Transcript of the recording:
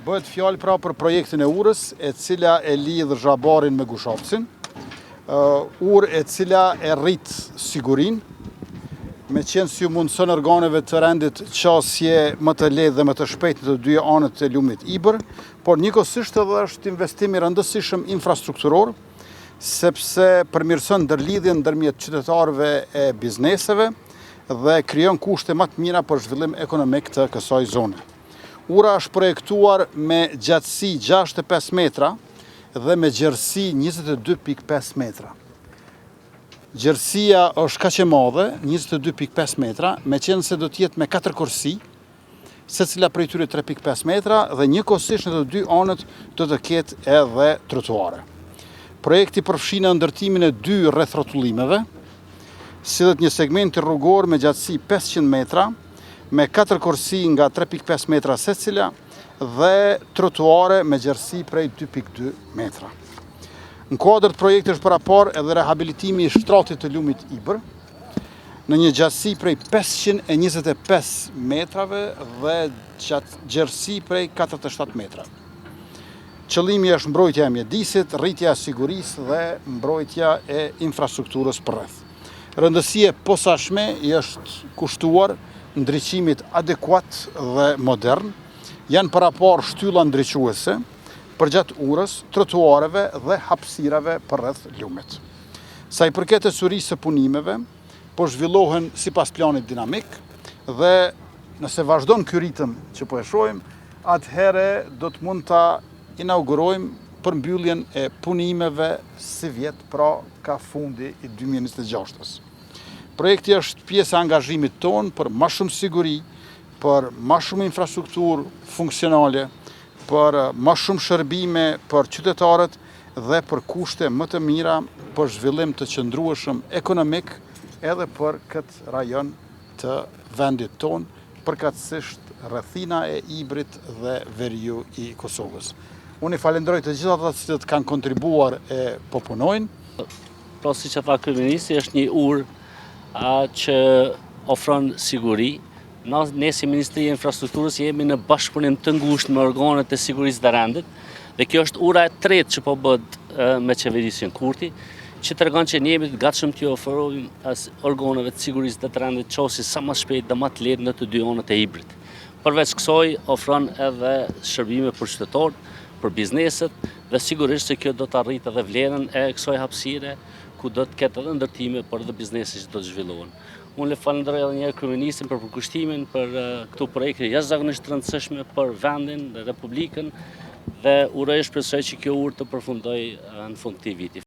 Bëhet fjalë pra për projektin e urës, e cila e lidh Zhabarin me Gushavcin, urë e cila e rrit sigurinë, meqenëse ju mundëson organeve të rendit qasje më të lehtë dhe më të shpejtë në të dyja anët e lumit Ibër, por njëkohësisht edhe është investim i rëndësishëm infrastrukturor, sepse përmirëson ndërlidhjen ndërmjet qytetarëve e bizneseve dhe krijon kushte më të mira për zhvillim ekonomik të kësaj zone. Ura është projektuar me gjatësi 65 metra dhe me gjerësi 22.5 metra. Gjerësia është kaq e madhe, 22.5 metra, meqenëse do të jetë me 4 korsi, secila prej tyre 3.5 metra dhe njëkohësisht në të dy anët do të ketë edhe trotuare. Projekti përfshin ndërtimin e dy rrethrrotullimeve, si dhe të një segmenti rrugor me gjatësi 500 metra, me 4 korsi nga 3.5 metra secila dhe trotuare me gjerësi prej 2.2 metra. Në kuadër të projektit është paraparë edhe rehabilitimi i shtratit të lumit Ibër, në një gjatësi prej 525 metrave dhe gjerësi prej 47 metrave. Qëllimi është mbrojtja e mjedisit, rritja e sigurisë dhe mbrojtja e infrastrukturës përreth. Rëndësi e posaçme i është kushtuar ndriçimit adekuat dhe modern, janë paraparë shtylla ndriçuese përgjatë urës, trotuareve dhe hapësirave përreth lumit. Sa i përket ecurisë së punimeve, po zhvillohen sipas planit dinamik dhe nëse vazhdon ky ritëm që po e shohim, atëherë do të mund ta inaugurojmë përmbylljen e punimeve sivjet, pra ka fundi i 2026-ës. Projekti është pjesë e angazhimit tonë për ma shumë siguri, për ma shumë infrastrukturë funksionale, për ma shumë shërbime për qytetarët dhe për kushte më të mira për zhvillim të qëndrueshëm ekonomik edhe për këtë rajon të vendit tonë, përkatësisht rrethina e Ibrit dhe veriu i Kosovës. Unë i falenderoj të gjithë ata të cilët kanë kontribuar e po punojnë. Pra siç e tha kryeministri, është një urë që ofron siguri. Ne si Ministri e Infrastrukturës jemi në bashkëpunim të ngushtë me organet e sigurisë dhe rendit, dhe kjo është ura e tretë që po bëhet me qeverisjen Kurti, që tregon që ne jemi të gatshëm t'i ofrojmë organeve të sigurisë dhe të rendit qasje sa më shpejt dhe më të lehtë në të dy anët e Ibrit. Përveç kësaj, ofron edhe shërbime për qytetarët, për bizneset dhe sigurisht se kjo do të rritë edhe vlerën e kësaj hapësire, ku do të ketë edhe ndërtime, por edhe biznese që do të zhvillohen. Unë e falenderoj edhe njëherë kryeministrin për përkushtimin për këto projekte jashtëzakonisht të rëndësishme për vendin dhe Republikën dhe uroj e shpresoj që kjo urë të përfundojë në fund të këtij viti.